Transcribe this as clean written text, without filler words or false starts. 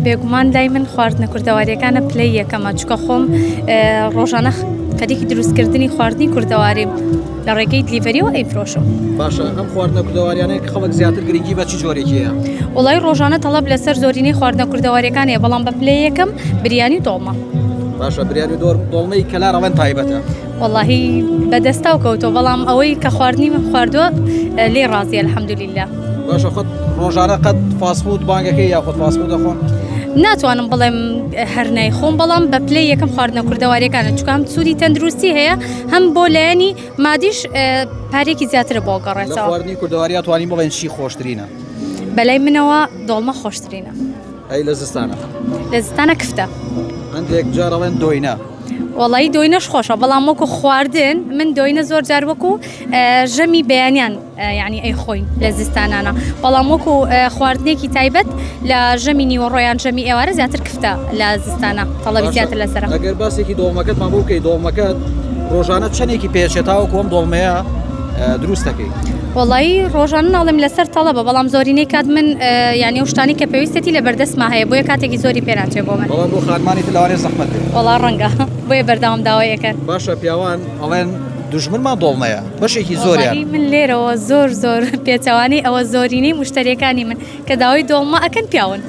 بێگومان لای من خواردنە کوردەواریەکانە پلەی یەکەمە چکە خۆم ڕۆژانە خەریکی دروستکردنی خواردنی کوردەواریم لە ڕێگەی delivery یەوە ئەیفرۆشم. باشە ئەم خواردنە کوردەواریانەیە کە خەڵک زیاتر گرنگی بە چی جۆرێکی هەیە؟ وەڵای ڕۆژانە تەڵەب لەسەر زۆرینەی خواردنە کوردەواریەکان هەیە بەڵام بە پلەی یەکەم بریانی و دۆڵمە. باشە بریانی و دۆڵمەی کەلار ئەڵێن تایبەتە. وەڵاهی بەدەستاو کەوتووە بەڵام ئەوەی کە خواردنی من خواردووە لێی ڕازیە الحمدللە. باشە خۆت ڕۆژانە قەت fast food بانگەکەی یاخود fast food دەخۆن؟ ناتوانم بڵێم هەر نایخۆم بەڵام بە پلەی یەکەم خواردنە کوردەواریەکانە چونکە هەم سوودی تەندروستی هەیە هەم بۆ لایەنی مادیش پارێکی زیاترە بۆ لە گەڕێتەوە. خواردنی کوردەواریا توانین بڵێن چی خۆشترینە؟ بەلای منەوە دۆڵمە خۆشترینە. ئەی لە زستانە؟ لە زستانە کفتە. هەندێک جار ئەڵێن دۆینە. وەڵایی دۆینەش خۆشە بەڵام وەکو خواردن من دۆینە زۆر جار وەکو ژەمی بەیانیان یعنی ئەی خۆین لە زستانانە بەڵام وەکو خواردنێکی تایبەت لە ژەمی نیوەڕۆیان ژەمی ئێوارە زیاتر کفتە لە زستانە تەڵەبی زیاتر لەسەر ئەگەر باسێکی دۆڵمەکەتمان بۆ بکەی دۆڵمەکەت ڕۆژانە چەندێکی پێچێت تاوەکو ئەم دۆڵمەیە دروست دەکەی؟ وەڵایی ڕۆژانە ناڵێم لەسەر تەڵەبە بەڵام زۆرینەی کات من یعنی ئەو شتانی کە پێویستێتی لە بەردەستما هەیە بۆیە کاتێکی زۆری پێ ناچێ بۆ من. بەڵام بۆ خانمانی تر لەوانەیە زەحمەت بێت. وەڵا ڕەنگە بۆیە بەردەوام داوای ئەکەن. باشە پیاوان ئەڵێن دوژمنمان دۆڵمەیە بەشێکی زۆریان. وەڵاهی من لێرەوە زۆر زۆر پێچەوانەی ئەوە زۆرینەی موشتەریەکانی من کە داوای دۆڵمە ئەکەن پیاون.